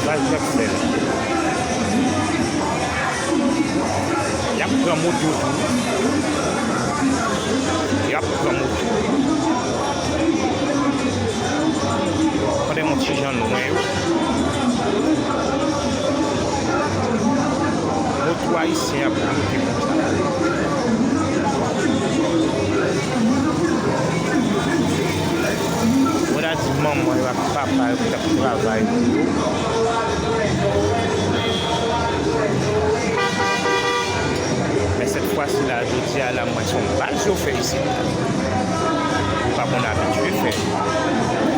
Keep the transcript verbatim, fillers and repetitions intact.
Sa y ap fè la. Y ap pran moto tou. Y ap pran moto. Gade yon ti jan lwen yo. Moto ayisyen ap bloke konsa. Mwen ta di manman yo ak papa yo ki t ap travay pou yo. Men sèt fwa si la, jodi a la, mwen se yon baz yo fè isit. Yo pa konn abitye fè.